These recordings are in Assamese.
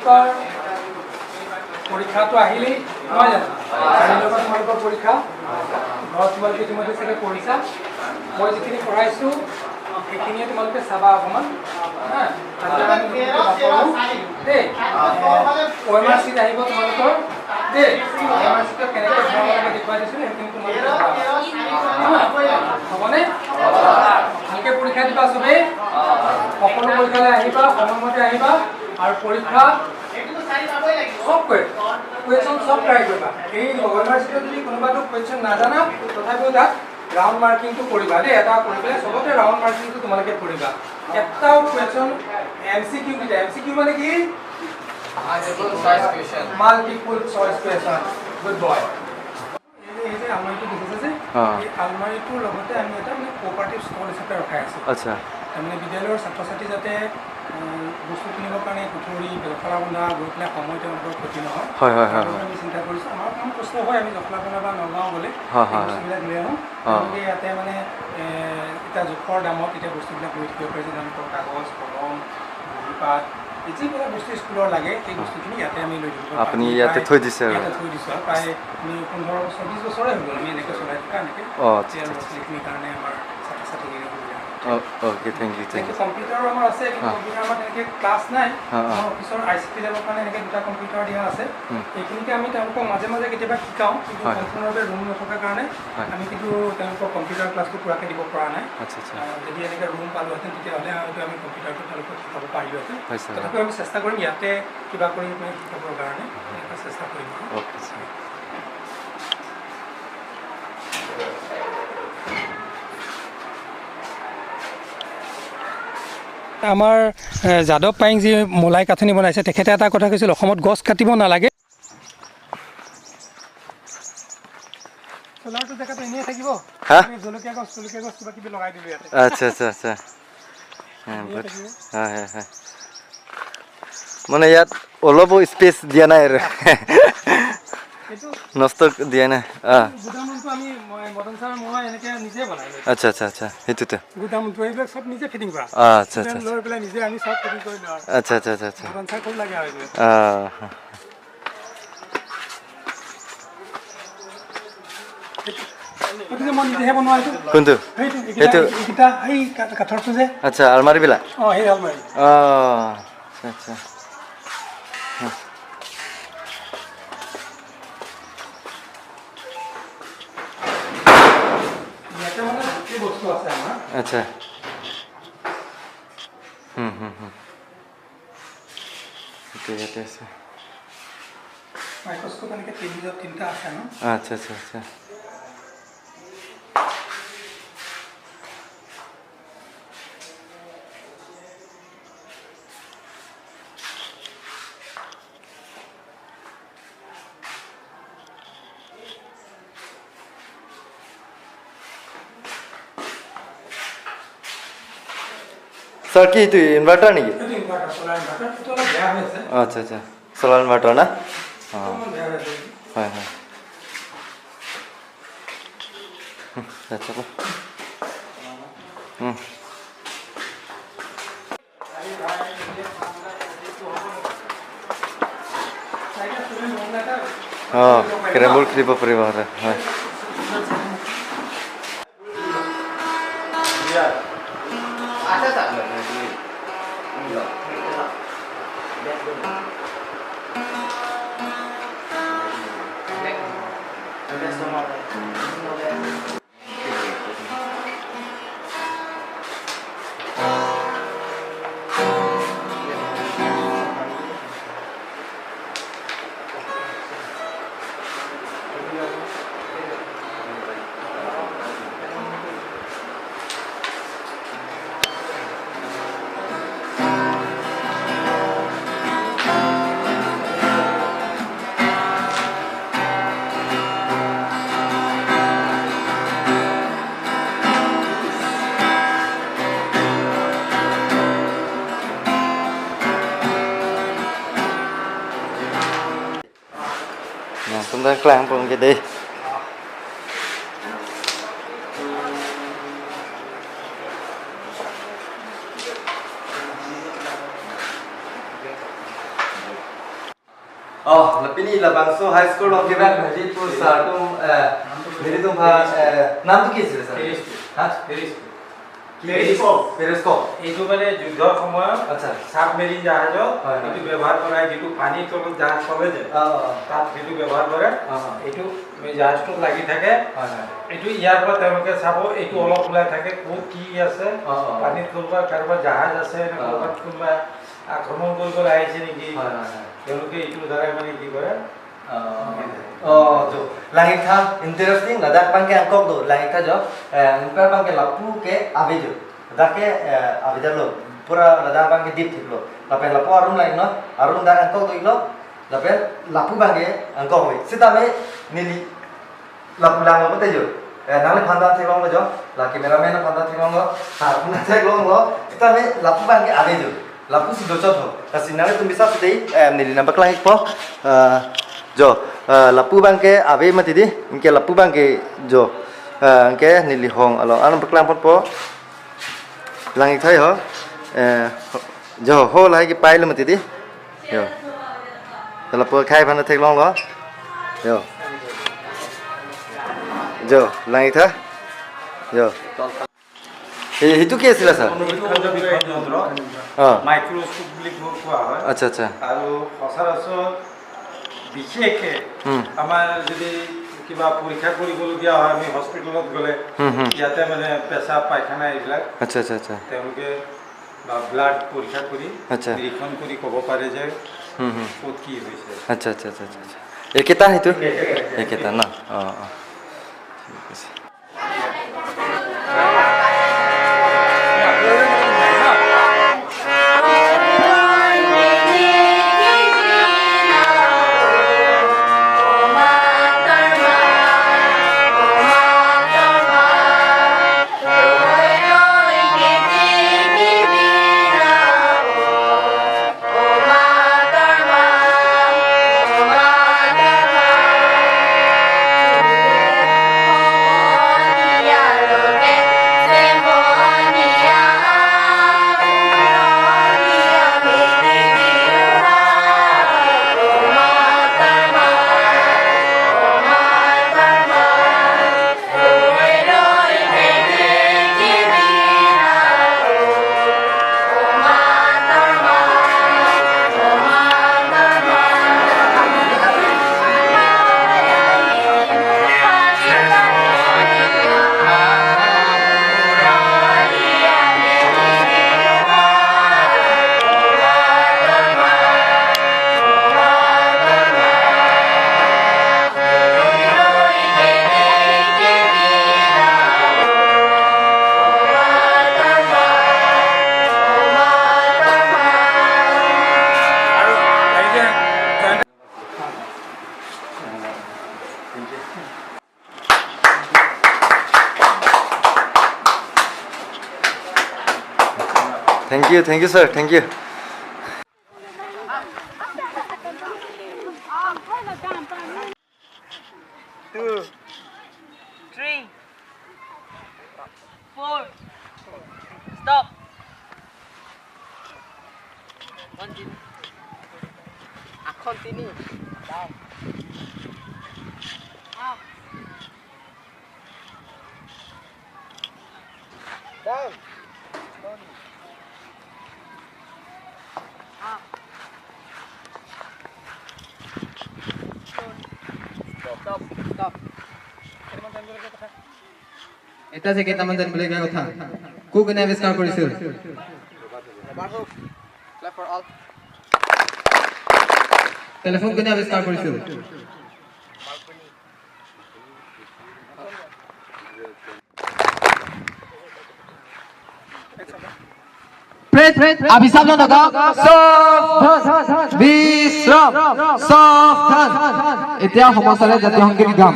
তোমালোকৰ পৰীক্ষাটো আহিলেই নহয় জানো? কালিলৈৰ পৰা তোমালোকৰ পৰীক্ষা। ঘৰত তোমালোকে ইতিমধ্যে চাগে পঢ়িছা। মই যিখিনি পঢ়াইছোঁ সেইখিনিয়ে তোমালোকে চাবা অকণমান, হা। দেই, অ' এম আৰ চিট আহিব তোমালোকৰ দেই। অ' এম আৰ চিটত কেনেকৈ ভৰাব লাগে দেখুৱাই দিছোঁ, সেইখিনি তোমালোকে হ'বনে? ভালকৈ পৰীক্ষা দিবা চবেই, সকলো পৰীক্ষালৈ আহিবা, সময়মতে আহিবা। আৰু পৰীক্ষা চব কুৱেশ্যন চব ট্ৰাই কৰিবা। এই অ' এম আৰ চিটত যদি কোনোবাটো কুৱেশ্যন নাজানা, তথাপিও তাত ৰাউণ্ড মাৰ্কিংটো কৰিবা দেই। এটা কৰি পেলাই চবতে ৰাউণ্ড মাৰ্কিংটো তোমালোকে কৰিবা। এটাও কুৱেশ্যন এম চি কিউ কেইটা, এম চি কিউ মানে কি? Multiple choice question. Good boy. এই যে আলমাৰিটো দেখিছে যে, এই আলমাৰিটোৰ লগতে আমি এটা মানে কোঅপাৰেটিভ ষ্টল হিচাপে ৰখাই আছোঁ। আচ্ছা। তাৰমানে বিদ্যালয়ৰ ছাত্ৰ ছাত্ৰী যাতে বস্তু কিনিবৰ কাৰণে কুঠৰি, জখলাবন্ধা গৈ পেলাই সময় তেওঁলোকৰ ক্ষতি নহয়, আমি চিন্তা কৰিছোঁ। আমাৰ অকণমান কষ্ট হয়, আমি জখলাবন্ধা বা নগাঁও গ'লে বস্তুবিলাক লৈ আহোঁ। তেওঁলোকে ইয়াতে মানে এটা জোখৰ দামত এতিয়া বস্তুবিলাক লৈ থাকিব পাৰিছে। তেওঁলোকৰ কাগজ, কলম, বহীপাত, যিবিলাক বস্তু স্কুলৰ লাগে সেই বস্তুখিনি ইয়াতে আমি লৈ থাকিব। আপুনি ইয়াতে থৈ দিছে? ইয়াতে থৈ দিছোঁ। আৰু প্ৰায় আমি 15 বছৰ, 20 বছৰে হৈ গ'ল আমি এনেকৈ চলাই থকা। এনেকৈ ল'ৰা ছোৱালীখিনিৰ কাৰণে, আমাৰ ছাত্ৰ ছাত্ৰীখিনিৰ সুবিধা। Okay, thank you, thank you. কম্পিউটাৰো আমাৰ আছে, কিন্তু কম্পিউটাৰ আমাৰ তেনেকৈ ক্লাছ নাই। আমাৰ অফিচৰ I C T লেবৰ কাৰণে এনেকৈ দুটা কম্পিউটাৰ দিয়া আছে। এইখিনিকে আমি তেওঁলোকক মাজে মাজে কেতিয়াবা শিকাওঁ, কিন্তু সম্পূৰ্ণৰূপে ৰুম নথকাৰ কাৰণে আমি কিন্তু তেওঁলোকক কম্পিউটাৰ ক্লাছটো পূৰাকৈ দিব পৰা নাই। যদি এনেকৈ ৰুম পালোহেঁতেন, তেতিয়াহ'লে হয়তো আমি কম্পিউটাৰটো তেওঁলোকক শিকাব পাৰিলোহেঁতেন। তথাপিও আমি চেষ্টা কৰিম ইয়াতে কিবা কৰি মানে শিকাবৰ কাৰণে এনেকুৱা চেষ্টা কৰিম। আমাৰ যাদৱ পায়েং যি মলাই কাঠনি বনাইছে, তেখেতে এটা কথা কৈছিল, অসমত গছ কাটিব নালাগে। চ'লাৰটো জেগাটো এনেই থাকিব, জলকীয়া গছ, জলকীয়া গছ কিবা কিবি লগাই দিলোঁ ইয়াতে। আচ্ছা আচ্ছা আচ্ছা, হয় হয় হয়। মানে ইয়াত অলপো স্পেচ দিয়া নাই আৰু নষ্ট দিয়া নাই। গুদামটো আমি মদন ছাৰ মই এনেকৈ নিজে বনাই। আচ্ছা আচ্ছা আচ্ছা, সেইটোতে গুদামটো এইবিলাক চব নিজে ফিটিং কৰা। আচ্ছা আচ্ছা, লৈ পেলাই নিজে আমি চব ফিটিং কৰি লওঁ। আচ্ছা আচ্ছা আচ্ছা আচ্ছা, মদন ছাৰ খুব লাগে আৰু। মই নিজেহে বনোৱা এইটো। কোনটো? সেইটো এইকেইটা, সেই কাঠৰটো যে। আচ্ছা, আলমাৰিবিলাক? অঁ, সেই আলমাৰি। অঁ, আচ্ছা আচ্ছা। ইয়াতে মানে গোটেই বস্তু আছে আমাৰ। আচ্ছা, হুম হুম হুম, ইয়াতে আছে। মাইক্ৰস্কোপ এনেকৈ তিনিটা আছে ন। আচ্ছা আচ্ছা আচ্ছা। স্যাৰ, কি এইটো ইনভাৰ্টাৰ নেকি? আচ্ছা আচ্ছা, চ'লাৰ ইনভাৰ্টাৰ না? অঁ, হয় হয়। আচ্ছা, অঁ, কেৰম বৰ্ড খেলিব পাৰিব। হয়। Chúng ta làm bằng cái đi. Lapini Labangso High School of Given Medipur sir তুম মেৰি তুম নামটো কি আছিলে ছাৰ? হা, পেৰিস্কোপ। এইটো মানে যুদ্ধৰ সময়ত চাবমেৰিন জাহাজত এইটো ব্যৱহাৰ কৰা হয়, যিটো পানীৰ তলত জাহাজ চলে যে তাত সেইটো ব্যৱহাৰ কৰে। এইটো জাহাজটোত লাগি থাকে, এইটো ইয়াৰ পৰা তেওঁলোকে চাব, এইটো অলপ ওলাই থাকে ক'ত কি আছে, পানীত কোনোবা কাৰোবাৰ জাহাজ আছে নে ক'ৰবাত কোনোবা আক্ৰমণ কৰিবলৈ আহিছে নেকি, তেওঁলোকে এইটোৰ দ্বাৰাই মানে কি কৰে। Jo langit tha interesting Ladakh pangke angkok do langit tha jo ungkar pangke lapu ke ave jo Ladakh ke ave jalo pura Ladakh pangke deep thiklo lapen lapu arun lain no arun dak angkok do ilo lapen lapu pangke angkok we sita me nili lapu lang lo te jo nang le phandan thekong lo jo la cameraman phandan thekong lo ha puna thekong lo sita me lapu pangke ave jo lapu si do chot ho ta sinale tum bisa sitei nili nambak langit po jo lapu bangke ave mati di inke lapu bangke jo angke nili hong alo an baklang pot po langit thai ho jo ho lai ki pai lo mati di yo lapu khai phan thek long lo yo jo langit tha jo সেইটো কি আছিলে স্যাৰ? মাইক্ৰস্কোপ বুলি কোৱা হয়। আচ্ছা আচ্ছা। আৰু সচৰাচৰ বিশেষকে আমাৰ যদি কিবা পৰীক্ষা কৰিবলগীয়া হয়, আমি হস্পিটেলত গ'লে ইয়াতে মানে পেচাব পায়খানা এইবিলাক আচ্ছা আচ্ছা আচ্ছা তেওঁলোকে বা ব্লাড পৰীক্ষা কৰি নিৰীক্ষণ কৰি ক'ব পাৰে যে ক'ত কি হৈছে। আচ্ছা আচ্ছা আচ্ছা আচ্ছা। একেটা সেইটো একেটা ন? অঁ অঁ, ঠিক আছে। Thank you sir, thank you. 2, 3, 4, stop. Continue. Continue. Down. Up. Down. এটা যে কেইটামান জানিবলগীয়া কথা, কোনে আৱিষ্কাৰ কৰিছিল? টেলিফোন কোনে আৱিষ্কাৰ কৰিছিল? এতিয়া সমাচাৰে জাতীয় সংগীত গাম।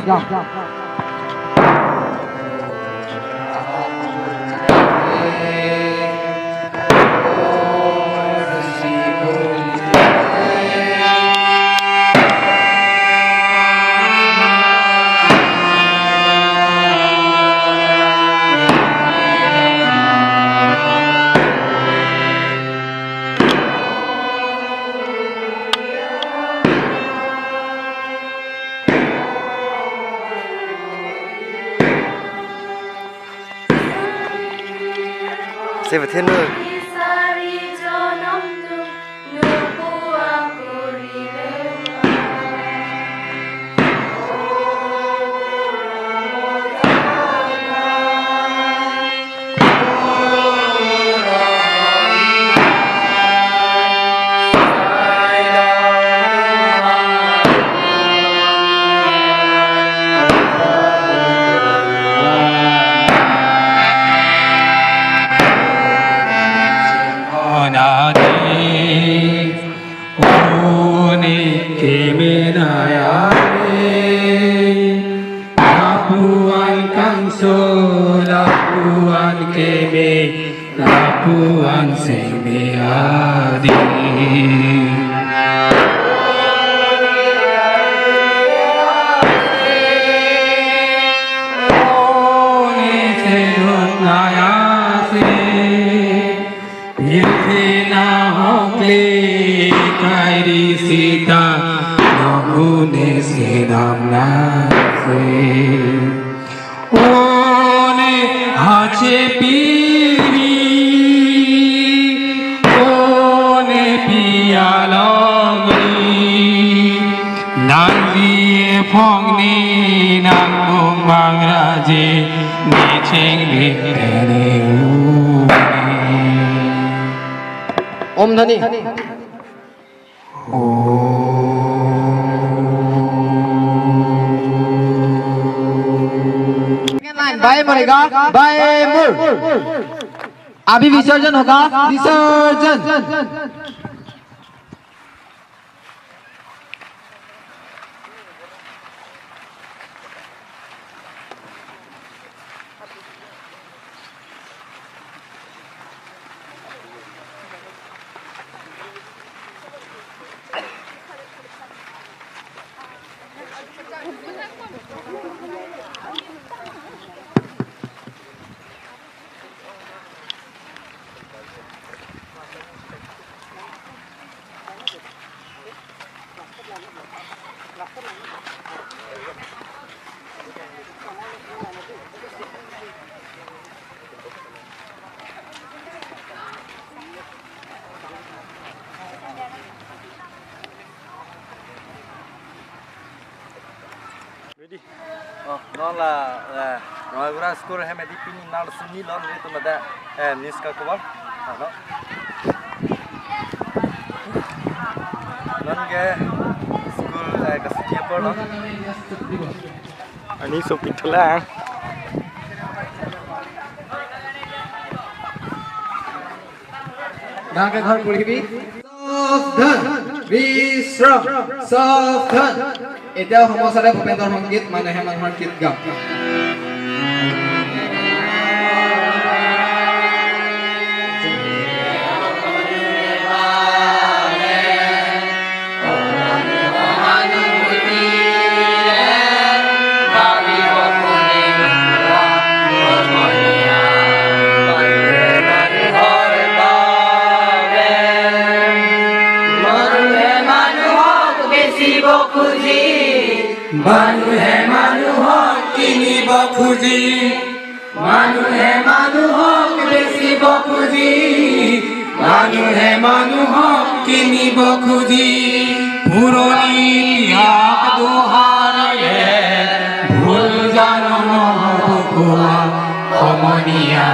Sebethenu Lapuan sing adi. Sita নগুনে সে নাম নাসে ওনে হাছে পিরি ওনে পিয়ালগি নাঙ্গিয়ে ফংনি নাঙ্গুং বাংরাজে নিছেং ভিতরে ওম ধ্বনি बाय मरेगा बाय मुर। अभी विसर्जन होगा, विसर्जन। Non la Rongagora school hai medi pini nal suni lon re to mada news ka cover no non ge school ka city par non ani so pitla गांव के घर पढ़िबी সাৱধান বিশ্ৰাম সাৱধান। এতিয়াও সমস্যাৰে ভূপেন্দ্ৰ সংগীত মানুহে মানুহৰ গীত গাম। মানুহে মানুহক কিনিব খুজি, মানুহে মানুহক বেচিব খুজি, মানুহে মানুহক কিনিব খুজি, পুৰণি ইয়াক দোহাৰে ভুল জানো নহ'ব কোৱা সমনীয়া।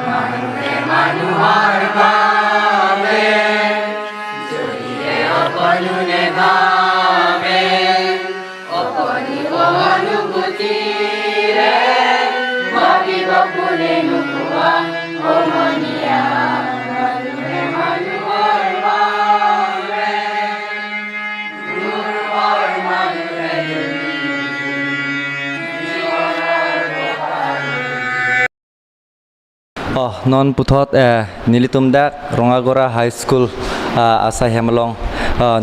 মানুহে মানুহৰ বাবে যদিহে অকণো নেভাবে, অনুভূতিৰে ভাবিব কোনে নোপোৱা সমনীয়া। মানুহে মানুহৰ বাবে দুৰ্বল মানুহে নন পুথত নীলিতুমদাক ৰঙাগড়া হাইস্কুল আছা হেমলং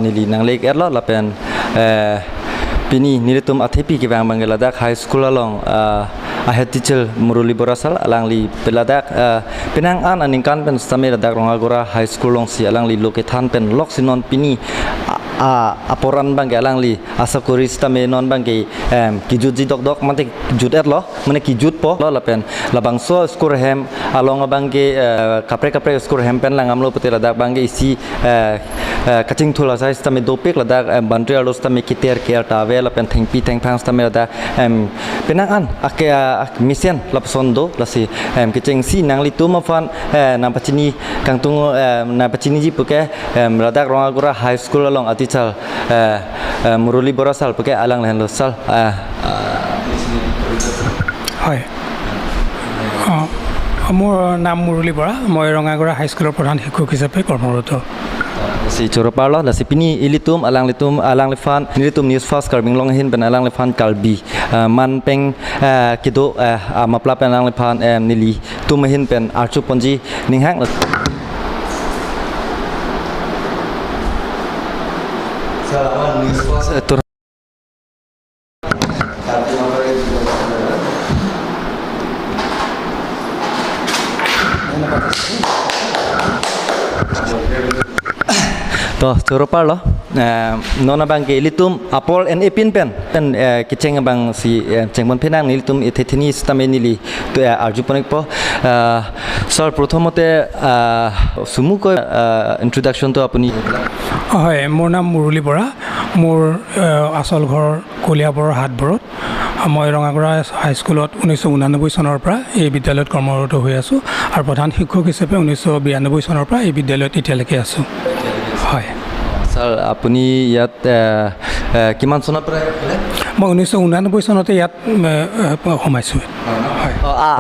নীলি নাংলেক Errol লাপেন pini nilitum athepi ki bang bang Ladakh high school along a head teacher Muruli Borasal alang li Ladakh pinang an aning kan pen stame Ladakh Rongagora high school long si alang li loke than pen lok sinon pini Aporan bang ke alang li asakuri stame non bang ke kijut ji dok dok mate jut et lo mane kijut po lo lapen labang so score hem along bang ke kapre kapre score hem pen langam lo pute Ladakh bang ke isi kaching thula sai stame dopek Ladakh bandre alo stame kiter ke tawe lapen thengpi thengphang stame Ladakh penang an ake mission lapson do lasi kicheng si nang li tu mafan na pachini kangtung na pachini ji puke Ladakh Rongagora High School along atichal Murali Bora sal puke alang lehen lo sal. হয়, মোৰ নাম মুৰলী বৰা, মই ৰঙাগড়া হাইস্কুলৰ প্ৰধান শিক্ষক হিচাপে কৰ্মৰত। Si choroparlo la si pini ilitum alang litum alang lifan nilitum news fast karbing long hin pen alang lifan kalbi man peng kido mapla pen alang lifan nili tum hin pen archu ponji ninghang. News fast tur. To choroparlo nona bang ke ilitum apol en epin pen pen kicheng bang si chengbon phenang nilitum ethethini stame nili to arju ponik po sir প্ৰথমতে চুমুকৈ ইন্ট্ৰডাকচনটো আপুনি। হয়, মোৰ নাম মুৰলী বৰা, মোৰ আচল ঘৰ কলিয়াবৰৰ হাটবৰত। মই ৰঙাগড়া হাইস্কুলত 1989 চনৰ পৰা এই বিদ্যালয়ত কৰ্মৰত হৈ আছোঁ আৰু প্ৰধান শিক্ষক হিচাপে 1992 চনৰ পৰা এই বিদ্যালয়ত এতিয়ালৈকে আছোঁ। হয় ছাৰ, আপুনি ইয়াত কিমান চনৰ পৰা? মই 1989 চনতে ইয়াত সোমাইছোঁ। হয়,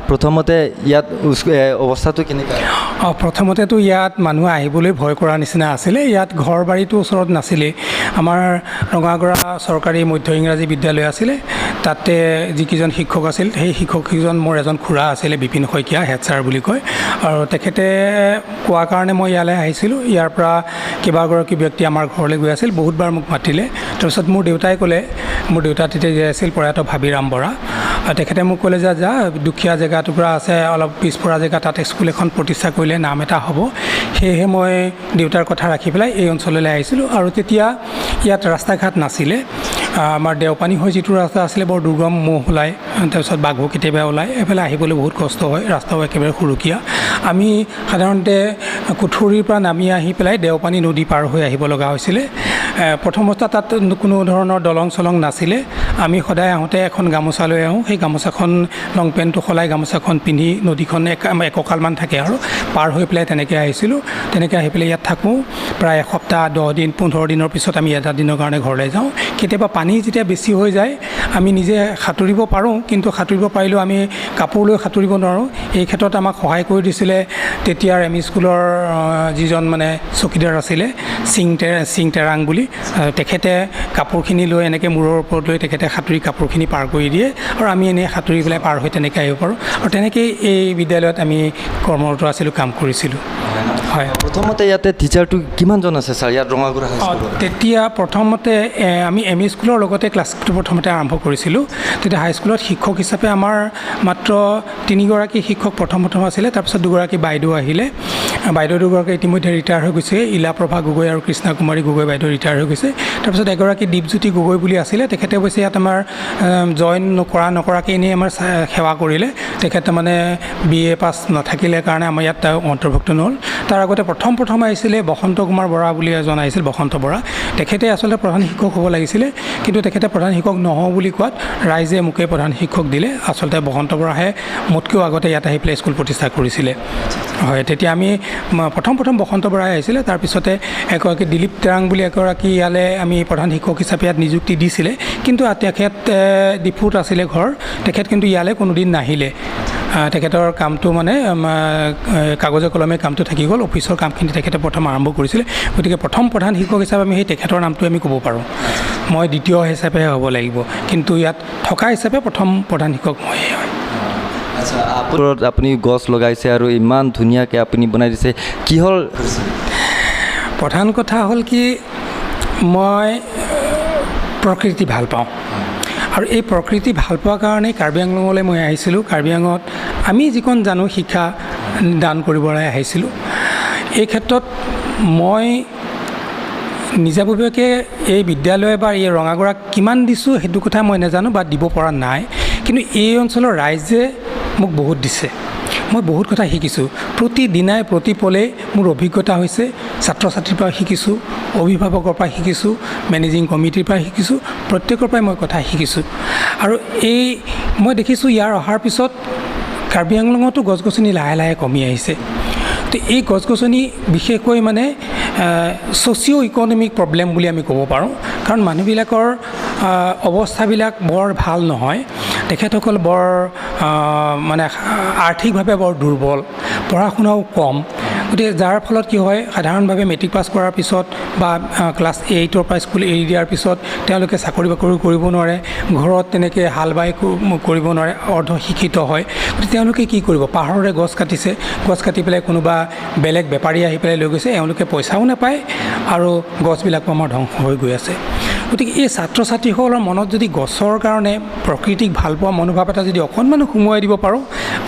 প্ৰথমতে ইয়াত অৱস্থাটো কেনেকুৱা? অঁ, প্ৰথমতেতো ইয়াত মানুহ আহিবলৈ ভয় কৰা নিচিনা আছিলে। ইয়াত ঘৰ বাৰীটো ওচৰত নাছিলেই। আমাৰ ৰঙাগড়া চৰকাৰী মধ্য ইংৰাজী বিদ্যালয় আছিলে, তাতে যিকেইজন শিক্ষক আছিল সেই শিক্ষককেইজন মোৰ এজন খুৰা আছিলে, বিপিন শইকীয়া হেড ছাৰ বুলি কয়, আৰু তেখেতে কোৱাৰ কাৰণে মই ইয়ালৈ আহিছিলোঁ। ইয়াৰ পৰা কেইবাগৰাকী ব্যক্তি আমাৰ ঘৰলৈ গৈ আছিল, বহুতবাৰ মোক মাতিলে। তাৰপিছত মোৰ দেউতাই ক'লে, মোৰ দেউতা তেতিয়া আছিল প্ৰয়াত ভাবিৰাম বৰা, তেখেতে মোক ক'লে যে যা, দুখীয়া জেগা টুকুৰা আছে, অলপ পিছপৰা জেগা, তাত স্কুল এখন প্ৰতিষ্ঠা কৰিলে নাম এটা হ'ব। সেয়েহে মই দেউতাৰ কথা ৰাখি পেলাই এই অঞ্চললৈ আহিছিলোঁ। আৰু তেতিয়া ইয়াত ৰাস্তা ঘাট নাছিলে। আমাৰ দেওপানী হৈ যিটো ৰাস্তা আছিলে বৰ দুৰ্গম, ম'হ ওলায়, তাৰপিছত বাঘো কেতিয়াবা ওলায়, এইফালে আহিবলৈ বহুত কষ্ট হয়, ৰাস্তাও একেবাৰে সুৰকীয়া। আমি সাধাৰণতে কুঠৰীৰ পৰা নামি আহি পেলাই দেওপানী নদী পাৰ হৈ আহিব লগা হৈছিলে। প্ৰথম অৱস্থাত তাত কোনো ধৰণৰ দলং চলং নাছিলে। আমি সদায় আহোঁতে এখন গামোচা লৈ আহোঁ, সেই গামোচাখন লং পেণ্টটো সলাই গামোচাখন পিন্ধি নদীখন একঁকালমান থাকে আৰু পাৰ হৈ পেলাই তেনেকৈ আহিছিলোঁ। তেনেকৈ আহি পেলাই ইয়াত থাকোঁ প্ৰায় এসপ্তাহ, 10 দিন, 15 দিনৰ পিছত আমি এটা দিনৰ কাৰণে ঘৰলৈ যাওঁ। কেতিয়াবা পানী যেতিয়া বেছি হৈ যায় আমি নিজে সাঁতুৰিব পাৰোঁ, কিন্তু সাঁতুৰিব পাৰিলেও আমি কাপোৰ লৈ সাঁতুৰিব নোৱাৰোঁ। এই ক্ষেত্ৰত আমাক সহায় কৰি দিছিলে তেতিয়াৰ এম ই স্কুলৰ যিজন মানে চকীদাৰ আছিলে, সিং টেৰাং বুলি, তেখেতে কাপোৰখিনি লৈ এনেকৈ মূৰৰ ওপৰত লৈ তেখেতে সাঁতুৰি কাপোৰখিনি পাৰ কৰি দিয়ে আৰু আমি এনেই সাঁতুৰি পেলাই পাৰ হৈ তেনেকৈ আহিব পাৰোঁ। আৰু তেনেকেই এই বিদ্যালয়ত আমি কৰ্মৰত আছিলোঁ, কাম কৰিছিলোঁ। হয়, প্ৰথমতে ইয়াতে টিচাৰটো কিমানজন আছে ছাৰ ইয়াত ৰঙাগড়া হাইস্কুলত? তেতিয়া প্ৰথমতে আমি এম ই স্কুলৰ লগতে ক্লাছটো প্ৰথমতে আৰম্ভ কৰিছিলোঁ। তেতিয়া হাইস্কুলত শিক্ষক হিচাপে আমাৰ মাত্ৰ 3গৰাকী শিক্ষক প্ৰথম প্ৰথম আছিলে। তাৰপিছত 2গৰাকী বাইদেউ আহিলে। বাইদেউ দুগৰাকী ইতিমধ্যে ৰিটায়াৰ হৈ গৈছে, ইলাপ্ৰভা গগৈ আৰু কৃষ্ণা কুমাৰী গগৈ বাইদেউ ৰিটায়াৰ হৈ গৈছে। তাৰপিছত এগৰাকী দীপজ্যোতি গগৈ বুলি আছিলে, তেখেতে অৱশ্যে ইয়াত আমাৰ জইন নকৰাকৈ এনেই আমাৰ সেৱা কৰিলে। তেখেতে মানে BA পাছ নাথাকিলে কাৰণে আমাৰ ইয়াত অন্তৰ্ভুক্ত নহ'ল। তাৰ আগতে প্ৰথম প্ৰথম আহিছিলে বসন্ত কুমাৰ বৰা বুলি এজন আহিছিল, বসন্ত বৰা। তেখেতে আচলতে প্ৰধান শিক্ষক হ'ব লাগিছিলে, কিন্তু তেখেতে প্ৰধান শিক্ষক নহওঁ বুলি কোৱাত ৰাইজে মোকে প্ৰধান শিক্ষক দিলে। আচলতে বসন্ত বৰাহে মোতকৈও আগতে ইয়াত আহি পেলাই স্কুল প্ৰতিষ্ঠা কৰিছিলে। হয়, তেতিয়া আমি প্ৰথম প্ৰথম বসন্ত বৰাই আহিছিলে। তাৰপিছতে এগৰাকী দিলীপ টেৰাং বুলি এগৰাকী ইয়ালৈ আমি প্ৰধান শিক্ষক হিচাপে ইয়াত নিযুক্তি দিছিলে, কিন্তু তেখেত ডিফুত আছিলে ঘৰ, তেখেত কিন্তু ইয়ালৈ কোনোদিন নাহিলে। তেখেতৰ কামটো মানে কাগজে কলমে কামটো থাকি গ'ল, অফিচৰ কামখিনি তেখেতে প্ৰথম আৰম্ভ কৰিছিলে। গতিকে প্ৰথম প্ৰধান শিক্ষক হিচাপে আমি সেই তেখেতৰ নামটো আমি ক'ব পাৰোঁ। মই দ্বিতীয় হিচাপেহে হ'ব লাগিব, কিন্তু ইয়াত থকা হিচাপে প্ৰথম প্ৰধান শিক্ষক ময়েই হয়। আচ্ছা, আপুনি গছ লগাইছে আৰু ইমান ধুনীয়াকৈ আপুনি বনাই দিছে, কি হ'ল? প্ৰধান কথা হ'ল কি, মই প্ৰকৃতি ভাল পাওঁ আৰু এই প্ৰকৃতি ভাল পোৱাৰ কাৰণেই কাৰ্বি আংলঙলৈ মই আহিছিলোঁ। কাৰ্বি আংলঙত আমি যিকণ জানো শিক্ষা দান কৰিবলৈ আহিছিলোঁ। এই ক্ষেত্ৰত মই নিজাববীয়াকৈ এই বিদ্যালয় বা এই ৰঙাগড়াক কিমান দিছোঁ সেইটো কথা মই নাজানো বা দিব পৰা নাই, কিন্তু এই অঞ্চলৰ ৰাইজে মোক বহুত দিছে। মই বহুত কথা শিকিছোঁ প্ৰতিদিনাই, প্ৰতি পলেই মোৰ অভিজ্ঞতা হৈছে। ছাত্ৰ ছাত্ৰীৰ পৰা শিকিছোঁ, অভিভাৱকৰ পৰা শিকিছোঁ, মেনেজিং কমিটিৰ পৰা শিকিছোঁ, প্ৰত্যেকৰ পৰাই মই কথা শিকিছোঁ। আৰু এই মই দেখিছোঁ ইয়াৰ অহাৰ পিছত কাৰ্বি আংলঙতো গছ গছনি লাহে লাহে কমি আহিছে। তো এই গছ গছনি বিশেষকৈ মানে ছ'চিঅ' ইকনমিক প্ৰব্লেম বুলি আমি ক'ব পাৰোঁ, কাৰণ মানুহবিলাকৰ অৱস্থাবিলাক বৰ ভাল নহয়, তেখেতসকল বৰ মানে আৰ্থিকভাৱে বৰ দুৰ্বল, পঢ়া শুনাও কম। গতিকে যাৰ ফলত কি হয়, সাধাৰণভাৱে মেট্ৰিক পাছ কৰাৰ পিছত বা ক্লাছ 8ৰ পৰা স্কুল এৰি দিয়াৰ পিছত তেওঁলোকে চাকৰি বাকৰি কৰিব নোৱাৰে, ঘৰত তেনেকৈ হাল বাই কৰিব নোৱাৰে, অৰ্ধ শিক্ষিত হয়। গতিকে তেওঁলোকে কি কৰিব, পাহাৰৰে গছ কাটিছে, গছ কাটি পেলাই কোনোবা বেলেগ বেপাৰী আহি পেলাই লৈ গৈছে, এওঁলোকে পইচাও নাপায় আৰু গছবিলাকো আমাৰ ধ্বংস হৈ গৈ আছে। গতিকে এই ছাত্ৰ ছাত্ৰীসকলৰ মনত যদি গছৰ কাৰণে প্ৰকৃতিক ভালপোৱা মনোভাৱ এটা যদি অকণমানো সোমোৱাই দিব পাৰোঁ,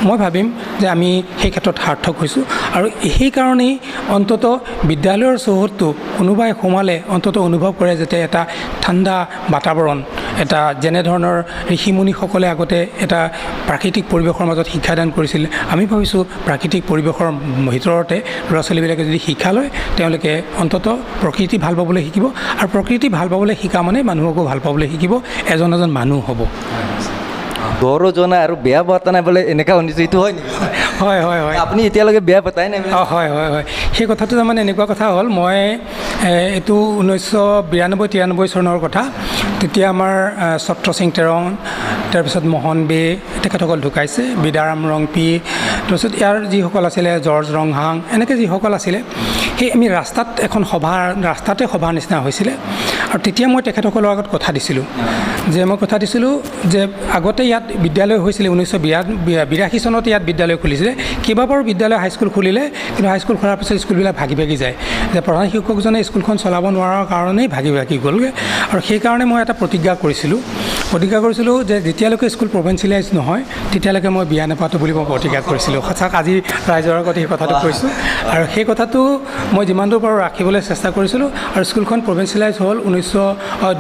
মই ভাবিম যে আমি সেই ক্ষেত্ৰত সাৰ্থক হৈছোঁ। আৰু সেইকাৰণেই অন্ততঃ বিদ্যালয়ৰ চৌহদটো কোনোবাই সোমালে অন্ততঃ অনুভৱ কৰে যাতে এটা ঠাণ্ডা বাতাবৰণ, এটা যেনেধৰণৰ ঋষিমুনিসকলে আগতে এটা প্ৰাকৃতিক পৰিৱেশৰ মাজত শিক্ষাদান কৰিছিল, আমি ভাবিছোঁ প্ৰাকৃতিক পৰিৱেশৰ ভিতৰতে ল'ৰা ছোৱালীবিলাকে যদি শিক্ষা লয়, তেওঁলোকে অন্ততঃ প্ৰকৃতি ভাল পাবলৈ শিকিব। আৰু প্ৰকৃতি ভাল পাবলৈ শিকা মানে মানুহকো ভাল পাবলৈ শিকিব, এজন এজন মানুহ হ'ব। গৌৰৱ যোৱা নাই আৰু বেয়া পতা নাই বোলে, এনেকুৱা শুনিছোঁ, এইটো হয় নেকি? হয় হয় হয়। আপুনি এতিয়ালৈকে বিয়া পতাই নাই? অঁ, হয় হয় হয়। সেই কথাটো তাৰমানে এনেকুৱা কথা হ'ল, মই এইটো 1992-93 চনৰ কথা। তেতিয়া আমাৰ ছত্ৰ সিং টেৰং, তাৰপিছত মোহন বে, তেখেতসকল ঢুকাইছে, বিদাৰাম ৰংপি, তাৰপিছত ইয়াৰ যিসকল আছিলে জৰ্জ ৰংহাং, এনেকৈ যিসকল আছিলে, সেই আমি ৰাস্তাত এখন সভা, ৰাস্তাতে সভাৰ নিচিনা হৈছিলে। আৰু তেতিয়া মই তেখেতসকলৰ আগত কথা দিছিলোঁ যে, মই কথা দিছিলোঁ যে আগতে ইয়াত বিদ্যালয় হৈছিলে 1982 চনত ইয়াত বিদ্যালয় খুলিছিলে, কেইবাবাৰো বিদ্যালয় হাইস্কুল খুলিলে, কিন্তু হাইস্কুল খোলাৰ পিছত স্কুলবিলাক ভাগি ভাগি যায়, যে প্ৰধান শিক্ষকজনে স্কুলখন চলাব নোৱাৰাৰ কাৰণেই ভাগি ভাগি গ'লগৈ। আৰু সেইকাৰণে মই এটা প্ৰতিজ্ঞা কৰিছিলোঁ যে যেতিয়ালৈকে স্কুল প্ৰভিঞ্চিয়েলাইজ নহয় তেতিয়ালৈকে মই বিয়া নাপাতোঁ বুলি মই প্ৰতিজ্ঞা কৰিছিলোঁ। সঁচাক আজি ৰাইজৰ আগত সেই কথাটো কৈছোঁ। আৰু সেই কথাটো মই যিমান দূৰ পাৰোঁ ৰাখিবলৈ চেষ্টা কৰিছিলোঁ। আৰু স্কুলখন প্ৰভিঞ্চিয়েলাইজ হ'ল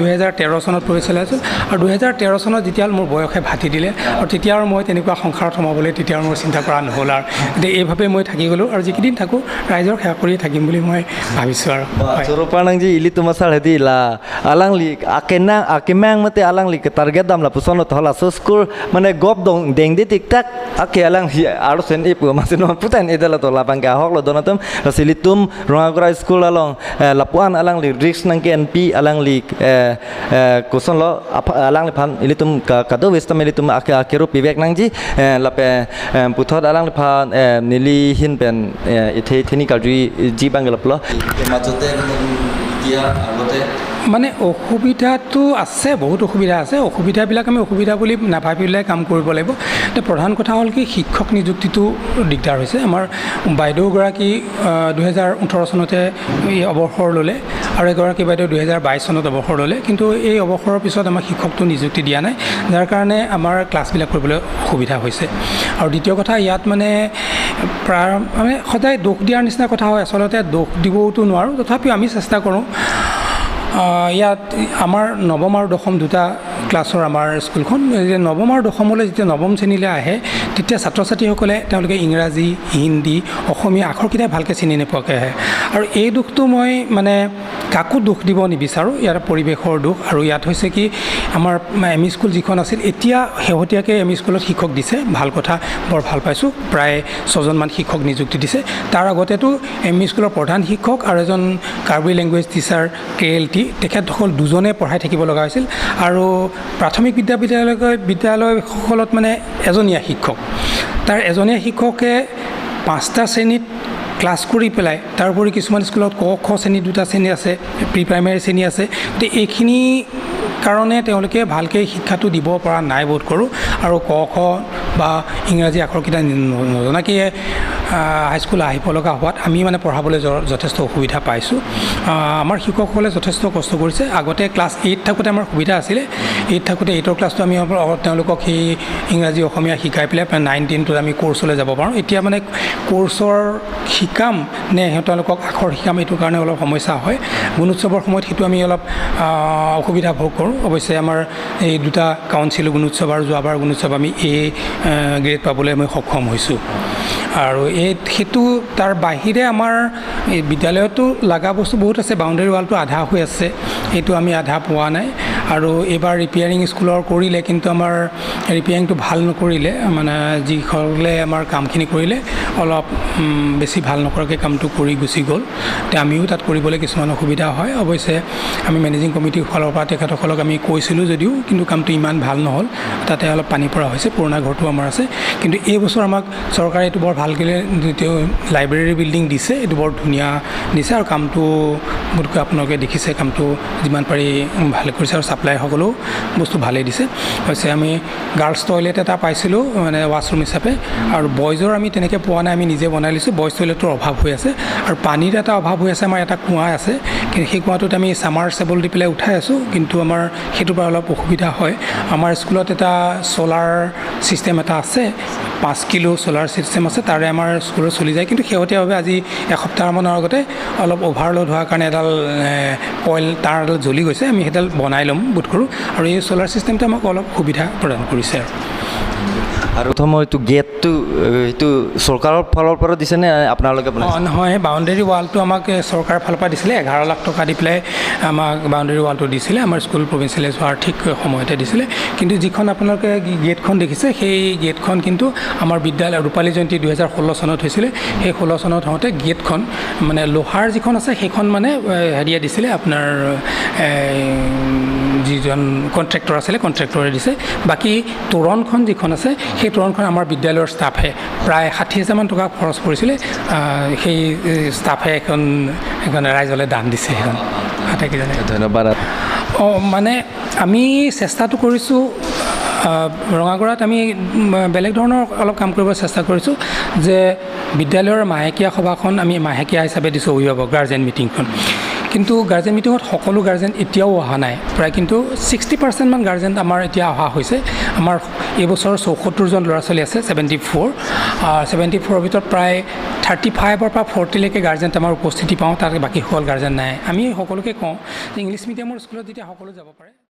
2013 চনত প্ৰভিঞ্চিয়েলাইজ হ'ল। আৰু 2013 চনত যেতিয়া মোৰ বয়সে ভাটি দিলে, আৰু তেতিয়া আৰু মই তেনেকুৱা সংসাৰত সোমাবলৈ তেতিয়া আৰু মোৰ চিন্তা কৰা নহ'ল। আৰু গতিকে এইভাৱে মই থাকি গ'লোঁ আৰু যিকেইদিন থাকোঁ ৰাইজৰ সেৱা কৰিয়ে থাকিম বুলি মই ভাবিছোঁ। আৰু হয়। Soropanang ji ili tu masal hedi la alang li akena akemang mate alang li target dam la pusono thola so school mane gop dong deng di tik tak ake alang hi aru sen ip masin no putan edala to la bangka hok lo donatum la silitum Rongagora school along lapuan alang li risk nang ke np alang li kuson lo alang li phan ilitum kado westam ilitum ake akeru pivek nang ji lape puthot alang li phan nili hin pen ithe thini kalri ji bangla plo মাজতে এতিয়া আগতে মানে অসুবিধাটো আছে, বহুত অসুবিধা আছে। অসুবিধাবিলাক আমি অসুবিধা বুলি নাভাবি পেলাই কাম কৰিব লাগিব। এতিয়া প্ৰধান কথা হ'ল কি, শিক্ষক নিযুক্তিটো দিগদাৰ হৈছে। আমাৰ বাইদেউগৰাকী 2018 চনতে এই অৱসৰ ল'লে আৰু এগৰাকী বাইদেউ 2022 চনত অৱসৰ ল'লে। কিন্তু এই অৱসৰৰ পিছত আমাক শিক্ষকটো নিযুক্তি দিয়া নাই, যাৰ কাৰণে আমাৰ ক্লাছবিলাক কৰিবলৈ অসুবিধা হৈছে। আৰু দ্বিতীয় কথা, ইয়াত মানে প্ৰায় মানে সদায় দোষ দিয়াৰ নিচিনা কথা হয়, আচলতে দোষ দিবওতো নোৱাৰোঁ, তথাপিও আমি চেষ্টা কৰোঁ। ইয়াত আমাৰ নৱম আৰু দশম দুটা ক্লাছৰ আমাৰ স্কুলখন। যে নৱম আৰু দশমলৈ যেতিয়া নৱম শ্ৰেণীলৈ আহে, তেতিয়া ছাত্ৰ ছাত্ৰীসকলে তেওঁলোকে ইংৰাজী, হিন্দী, অসমীয়া আখৰকেইটাই ভালকৈ চিনি নোপোৱাকৈ আহে। আৰু এই দোষটো মই মানে কাকো দোষ দিব নিবিচাৰোঁ, ইয়াৰ পৰিৱেশৰ দোষ। আৰু ইয়াত হৈছে কি, আমাৰ এম ই স্কুল যিখন আছিল, এতিয়া শেহতীয়াকৈ এম ই স্কুলত শিক্ষক দিছে, ভাল কথা, বৰ ভাল পাইছোঁ, প্ৰায় ছজনমান শিক্ষক নিযুক্তি দিছে। তাৰ আগতেতো এম ই স্কুলৰ প্ৰধান শিক্ষক আৰু এজন কাৰ্বি লেংগুৱেজ টিচাৰ কেএলটি, তেখেতসকল দুজনে পঢ়াই থাকিব লগা হৈছিল। আৰু প্ৰাথমিক বিদ্যালয়সকলত মানে এজনীয়া শিক্ষক, তাৰ এজনীয়া শিক্ষকে পাঁচটা শ্ৰেণীত ক্লাছ কৰি পেলাই, তাৰোপৰি কিছুমান স্কুলত ক খ শ্ৰেণী দুটা শ্ৰেণী আছে, প্ৰি প্ৰাইমেৰী শ্ৰেণী আছে। গতিকে এইখিনি কাৰণে তেওঁলোকে ভালকৈ শিক্ষাটো দিব পৰা নাই বোধ কৰোঁ। আৰু ক খ বা ইংৰাজী আখৰকেইটা নজনাকৈয়ে হাইস্কুল আহিব লগা হোৱাত আমি মানে পঢ়াবলৈ যথেষ্ট অসুবিধা পাইছোঁ। আমাৰ শিক্ষকসকলে যথেষ্ট কষ্ট কৰিছে। আগতে ক্লাছ 8 থাকোঁতে আমাৰ সুবিধা আছিলে। 8 থাকোঁতে 8ৰ ক্লাছটো আমি তেওঁলোকক সেই ইংৰাজী, অসমীয়া শিকাই পেলাই 9, 10টোত আমি কোৰ্চলৈ যাব পাৰোঁ। এতিয়া মানে কোৰ্চৰ শিকাম নে তেওঁলোকক আখৰ শিকাম, এইটো কাৰণে অলপ সমস্যা হয়। গুণোৎসৱৰ সময়ত সেইটো আমি অলপ অসুবিধা ভোগ কৰোঁ। অৱশ্যে আমাৰ এই দুটা কাউন্সিল গুণোৎসৱ আৰু যোৱাবাৰ গুণোৎসৱ আমি এ গ্ৰেড পাবলৈ আমি সক্ষম হৈছোঁ। আৰু এই সেইটো তাৰ বাহিৰে আমাৰ এই বিদ্যালয়তো লগা বস্তু বহুত আছে। বাউণ্ডেৰী ৱালটো আধা হৈ আছে, সেইটো আমি আধা পোৱা নাই। আৰু এইবাৰ ৰিপেয়াৰিং স্কুলৰ কৰিলে, কিন্তু আমাৰ ৰিপেয়াৰিংটো ভাল নকৰিলে। মানে যিসকলে আমাৰ কামখিনি কৰিলে, অলপ বেছি ভাল নকৰাকৈ কামটো কৰি গুচি গ'ল। এতিয়া আমিও তাত কৰিবলৈ কিছুমান অসুবিধা হয়। অৱশ্যে আমি মেনেজিং কমিটিৰ ফালৰ পৰা তেখেতসকলক আমি কৈছিলোঁ যদিও, কিন্তু কামটো ইমান ভাল নহ'ল। তাতে অলপ পানী পৰা হৈছে। পুৰণা ঘৰটো আমাৰ আছে। কিন্তু এই বছৰ আমাক চৰকাৰে এইটো বৰ ভালকৈ যিটো লাইব্ৰেৰী বিল্ডিং দিছে, এইটো বৰ ধুনীয়া দিছে। আৰু কামটো বোধকৰে আপোনালোকে দেখিছে, কামটো যিমান পাৰি ভাল কৰিছে আৰু ছাপ্লাইসকলেও বস্তু ভালেই দিছে। অৱশ্যে আমি গাৰ্লছ টয়লেট এটা পাইছিলোঁ, মানে ৱাছৰুম হিচাপে, আৰু বয়জৰ আমি তেনেকৈ পোৱা নাই, আমি নিজে বনাই লৈছোঁ। বয়জ টয়লেটৰ অভাৱ হৈ আছে আৰু পানীৰ এটা অভাৱ হৈ আছে। আমাৰ এটা কুঁৱা আছে, কিন্তু সেই কুঁৱাটোত আমি ছাবমাৰ্চেবল দি পেলাই উঠাই আছোঁ, কিন্তু আমাৰ সেইটোৰ পৰা অলপ অসুবিধা হয়। আমাৰ স্কুলত এটা চ'লাৰ ছিষ্টেম এটা আছে, 5 কিলো চ'লাৰ ছিষ্টেম আছে, তাৰে আমাৰ স্কুলত চলি যায়। কিন্তু শেহতীয়াভাৱে আজি এসপ্তাহমানৰ আগতে অলপ অভাৰলোড হোৱাৰ কাৰণে এডাল কইল তাঁৰ এডাল জ্বলি গৈছে। আমি সেইডাল বনাই ল'ম বোধ কৰোঁ। আৰু এই চ'লাৰ ছিষ্টেমটোৱে আমাক অলপ সুবিধা প্ৰদান কৰিছে। আৰু আৰু প্ৰথম এইটো গেটটো, এইটো চৰকাৰৰ ফালৰ পৰা দিছেনে আপোনালোকে বনাইছে? অঁ, নহয়, বাউণ্ডেৰী ৱালটো আমাক চৰকাৰৰ ফালৰ পৰা দিছিলে। 11 লাখ টকা দি পেলাই আমাক বাউণ্ডেৰী ৱালটো দিছিলে। আমাৰ স্কুল প্ৰভিঞ্চিয়েলাইজ হোৱাৰ ঠিক সময়তে দিছিলে। কিন্তু যিখন আপোনালোকে গেটখন দেখিছে, সেই গেটখন কিন্তু আমাৰ বিদ্যালয় ৰূপালী জয়ন্তী 2016 চনত হৈছিলে। সেই 16 চনত হওঁতে গেটখন মানে লোহাৰ যিখন আছে, সেইখন মানে হেৰিয়ে দিছিলে, আপোনাৰ যিজন কণ্ট্ৰেক্টৰ আছিলে, কণ্ট্ৰেক্টৰে দিছে। বাকী তোৰণখন যিখন আছে, সেই তোৰণখন আমাৰ বিদ্যালয়ৰ ষ্টাফে প্ৰায় 60 হাজাৰমান টকা খৰচ পৰিছিলে। সেই ষ্টাফে এখন ৰাইজলৈ দান দিছে সেইখন আটাইকেইজনে। ধন্যবাদ। অঁ, মানে আমি চেষ্টাটো কৰিছোঁ। ৰঙাগড়াত আমি বেলেগ ধৰণৰ অলপ কাম কৰিব চেষ্টা কৰিছোঁ যে বিদ্যালয়ৰ মাহেকীয়া সভাখন আমি মাহেকীয়া হিচাপে দিছোঁ, অভিভাৱক গাৰ্জেন মিটিংখন। কিন্তু গাৰ্জেন মিটিঙত সকলো গাৰ্জেন এতিয়াও অহা নাই প্ৰায়, কিন্তু 60%মান গাৰ্জেন আমাৰ এতিয়া অহা হৈছে। আমাৰ এইবছৰ 74জন ল'ৰা ছোৱালী আছে, 74। 74ৰ ভিতৰত প্ৰায় 35ৰ পৰা 40লৈকে গাৰ্জেন আমাৰ উপস্থিতি পাওঁ, তাত বাকীসকল গাৰ্জেন নাই। আমি সকলোকে কওঁ যে ইংলিছ মিডিয়ামৰ স্কুলত যেতিয়া সকলো যাব পাৰে।